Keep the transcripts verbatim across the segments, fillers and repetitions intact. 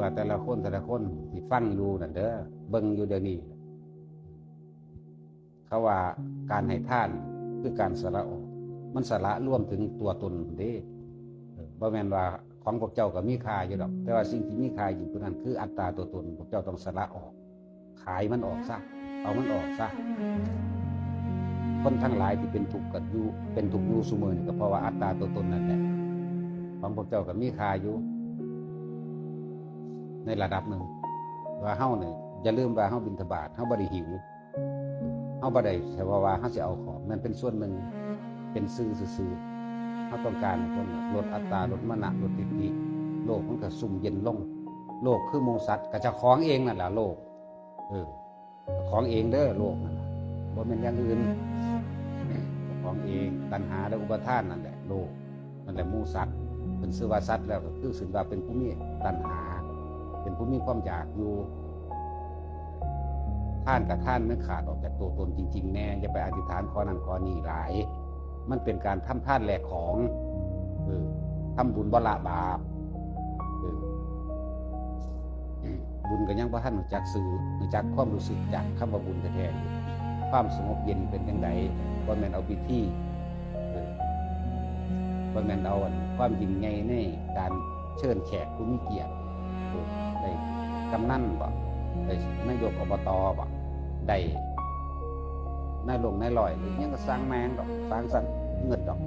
ว่าแต่ละคนแต่ละคนที่ฟังอยู่นั่นเด้อ เบิ่งอยู่เดี๋ยวนี้ เขาว่าการให้ทานคือการสละออก มันสละรวมถึงตัวตนเด้ เออ บ่แม่นว่าของพวกเจ้าก็มีค่าอยู่ดอก แต่ว่าสิ่งที่มีค่าอยู่ตัวนั้นคืออัตตาตัวตน พวกเจ้าต้องสละออก ขายมันออกซะ เอามันออกซะ คนทั้งหลายที่เป็นทุกข์กับอยู่ เป็นทุกข์อยู่ซุมื้อนี่ก็เพราะว่าอัตตาตัวตนนั่นแหละ ของพวกเจ้าก็มีค่าอยู่ ในระดับหนึ่ง ว่าเฮานี่ อย่าลืมว่าเฮาบิณฑบาต เฮาบ่ได้หิว เฮาบ่ได้ใช่ว่าว่าเฮาสิเอาของ นั่นเป็นส่วนหนึ่ง เป็นสื่อซื่อๆ เฮาต้องการให้คนลดอัตตา ลดมานะ ลดทิฏฐิ โลกมันก็ซุ่มเย็นลง โลกคือหมู่สัตว์ ก็เจ้าของเองนั่นแหละโลก เออ ของเองเด้อโลกนั่นน่ะ บ่แม่นอย่างอื่น ของเอง ตัณหาและอุปาทานนั่นแหละโลก นั่นแหละหมู่สัตว์ เป็นชื่อว่าสัตว์แล้วก็คือชื่อว่าเป็นผู้มีตัณหา เป็นผู้มีความอยากอยู่ ทานกับทานมันขาดออกจากตัวตนจริงๆแน่ อย่าไปอธิษฐานขอนั่นขอนี่หลาย มันเป็นการทำทานแลกของ เออ ทำบุญบ่ละบาป เออ บุญก็ยังบ่ทันรู้จักชื่อ รู้จักความรู้สึกจากคำว่าบุญแท้ๆ ความสงบเย็นเป็นจั่งใด บ่แม่นเอาพิธี เออ บ่แม่นเอาอันความยิ่งใหญ่ในการเชิญแขกผู้มีเกียรติ เออ ได้กำนันบ่ ได้นายก อบต บ่ ได้นายหลวงนายร้อย หรือหยังก็ซ่างแม่งดอก ซ่างซั่น เงินดอก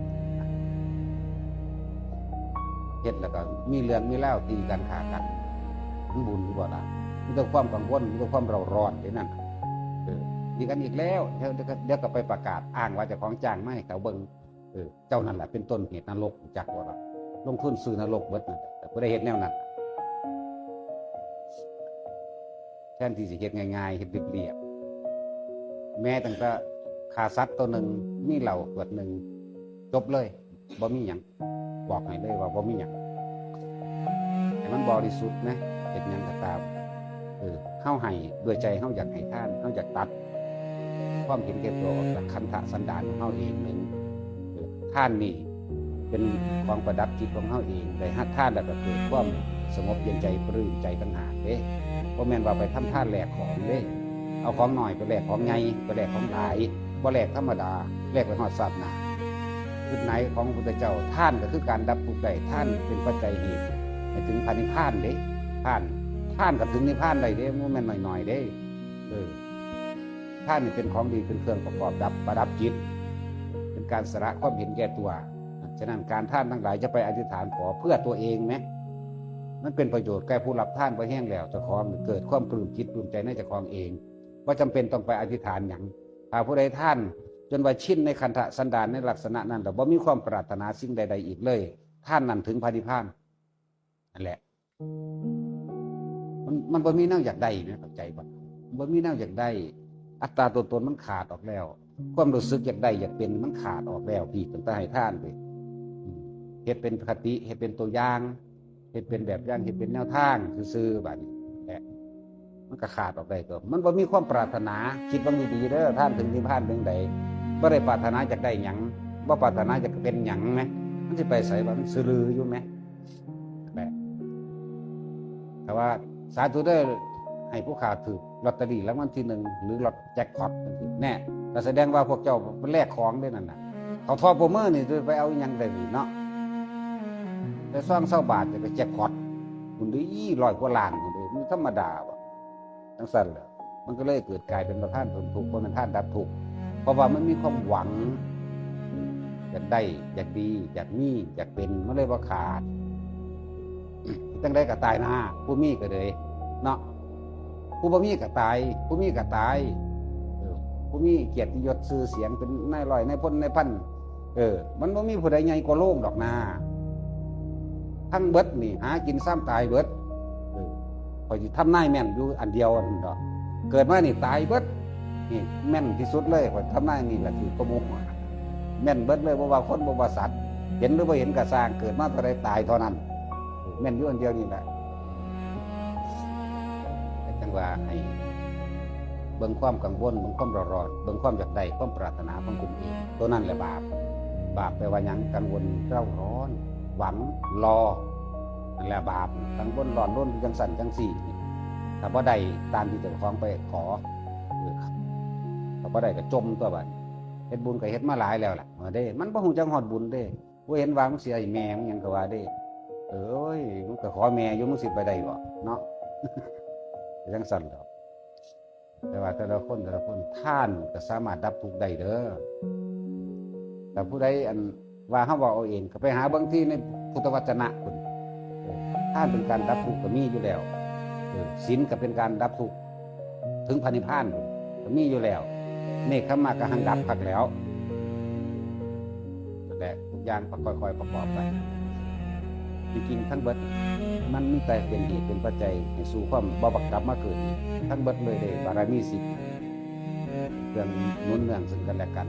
เฮ็ดแล้วก็มีเรื่องมีราวตีกันฆ่ากัน มันบุญอยู่บ่ล่ะ มีแต่ความกังวล มีแต่ความเร่าร้อนเท่านั้น เออ ตีกันอีกแล้ว เดี๋ยว เดี๋ยวก็ เดี๋ยวก็ไปประกาศอ้างว่าเจ้าของจ้างมาให้เขาเบิ่ง เออ เจ้านั่นแหละเป็นต้นเหตุนรก รู้จักบ่ล่ะ ลงทุนซื้อนรกเบิดนั่นแหละ แต่ผู้ใดเฮ็ดแนวนั้น แทนที่สิเฮ็ดง่ายๆ เฮ็ดเรียบๆ แม้ตั้งแต่ฆ่าสัตว์ตัวหนึ่ง มีเหล้าขวดหนึ่ง จบเลย บ่มีหยัง บอกให้เลยว่าบ่มีหยัง ให้มันบริสุทธิ์นะ เฮ็ดหยังก็ตาม เออ เฮาให้ด้วยใจเฮาอยากให้ทาน เฮาอยากตัด ความเห็นแก่ตัวออกจากขันธสันดานของเฮาเองหนึ่ง เออ ทานนี่เป็นของประดับจิตของเฮาเอง ได้รับทานแล้วก็เกิดความสงบเย็นใจ ปลื้มใจต่างหากเด้ บ่แม่นว่าไปทำทานแลกของเด้ เอาของน้อยไปแลกของใหญ่ ไปแลกของหลาย บ่แลกธรรมดา แลกไปฮอดชาติหน้า จุดหมายของพระพุทธเจ้า ทานก็คือการดับทุกข์ได้ ทานเป็นปัจจัยเหตุให้ถึงพระนิพพานเด้ ทาน ทานก็ถึงนิพพานได้เด้ บ่แม่นน้อยๆเด้ เออ ทานนี่เป็นของดี เป็นเครื่องประกอบดับ ประดับจิต เป็นการสละความเห็นแก่ตัว ฉะนั้นการทานทั้งหลายจะไปอธิษฐานขอเพื่อตัวเองไหม มันเป็นประโยชน์แก่ผู้รับทาน พอแห้งแล้วเจ้าของเกิดความปลื้มจิตปลื้มใจในเจ้าของเอง บ่จำเป็นต้องไปอธิษฐานหยัง ถ้าผู้ใดทานจนว่าชินในขันธสันดานในลักษณะนั้น แต่บ่มีความปรารถนาสิ่งใดๆอีกเลย ทานนั้นถึงพระนิพพาน นั่นแหละ มัน มันบ่มีแนวอยากได้นะ เข้าใจบ่ มันบ่มีแนวอยากได้ อัตตาตัวตนมันขาดออกแล้ว ความรู้สึกอยากได้อยากเป็นมันขาดออกแล้ว พี่ ตั้งแต่ให้ทานไป อืม เฮ็ดเป็นคติ เฮ็ดเป็นตัวอย่าง เฮ็ดเป็นแบบอย่าง เฮ็ดเป็นแนวทางซื่อๆ บัดนี้แหละ มันก็ขาดออกได้ตัว มันบ่มีความปรารถนา คิดเบิ่งดีๆเด้อ ทานถึงนิพพานเรื่องใด บ่ได้ปรารถนาอยากได้หยัง บ่ปรารถนาอยากเป็นหยังไหม มันสิไปไสวะ มันซื่อลืออยู่ไหม แหละ แต่ว่าสาธุเด้อ ให้ผู้ข้าถืกลอตเตอรี่รางวัลที่หนึ่ง หรือลอตแจ็คพอตจังซี้ แน่ ก็แสดงว่าพวกเจ้าไปแลกของเด้นั่นน่ะ เขาทอดปรบมือนี่ ไปเอาอิหยังได้นี่เนาะ แต่ซองซาวบาทจะไปแจ็คพอต คุณได้ร้อยกว่าล้านคุณเด้ มันธรรมดาบ่ จังซั่นแหละ มันก็เลยเกิดกลายเป็นประธานเพิ่มทุกข์ บ่แม่นทานดับทุกข์ เพราะว่ามันมีความหวัง อยากได้ อยากดี อยากมี อยากเป็น มันเลยบ่ขาด จังใดก็ตายหน้า ผู้มีก็เลย เนาะ ผู้บ่มีก็ตาย ผู้มีก็ตาย เออ ผู้มีเกียรติยศชื่อเสียงเป็นนายร้อยนายพลนายพัน เออ มันบ่มีผู้ใดใหญ่กว่าโลกดอกนา ทั้งเบิดนี่หากินซ้ำตายเบิด เออ ข้อยสิทำนายแม่นอยู่อันเดียวนั่นดอก เกิดมานี่ตายเบิด นี่แม่นที่สุดเลย ข้อยทำนายนี่แหละถือกว่าหมู่ แม่นเบิดเลย บ่ว่าคนบ่ว่าสัตว์ เห็นหรือบ่เห็นก็ซ่าง เกิดมาเท่าใดตายเท่านั้น แม่นอยู่อันเดียวนี่แหละ จังว่าให้เบิ่งความกังวล เบิ่งความเร่าร้อน เบิ่งความอยากได้ ความปรารถนาของตนเอง ตัวนั้นแหละบาป บาปแปลว่าหยัง กังวลเร่าร้อน หวังรอ นั่นแหละบาป ทั้งบนร้อนรนจังสั่นจังสี่นี่ ถ้าบ่ได้ตามที่เจ้าของไปขอ เออ ถ้าบ่ได้ก็จมตัวบัด เฮ็ดบุญก็เฮ็ดมาหลายแล้วล่ะ เออเด้ มันบ่ฮู้จักฮอดบุญเด้ บ่เห็นว่ามึงสิให้แม่มึงหยังก็ว่าเด้ เอ้ย มึงก็ขอแม่อยู่ มึงสิไปได้บ่เนาะ จังสั่นดอก แต่ว่าแต่ละคนแต่ละคน ทานก็สามารถดับทุกข์ได้เด้อ แต่ผู้ใดอันว่าเฮาเว้าเอาเอง ก็ไปหาเบิ่งที่ในพุทธวจนะพุ้น เออ ทานเป็นการดับทุกข์ก็มีอยู่แล้ว เออ ศีลก็เป็นการดับทุกข์ ถึงพระนิพพานพุ้นก็มีอยู่แล้ว เนกขัมมะก็หังดับคักแล้ว นั่นแหละ ทุกอย่างก็ค่อยๆประกอบกัน ที่จริงทั้งเบิด มันมีแต่เป็นเหตุเป็นปัจจัยให้สู่ความบ่บักกลับมาเกิดอีก ทั้งเบิดเลยเด้ บารมีสิบ เครื่องหนุนเนื่องซึ่งกันและกัน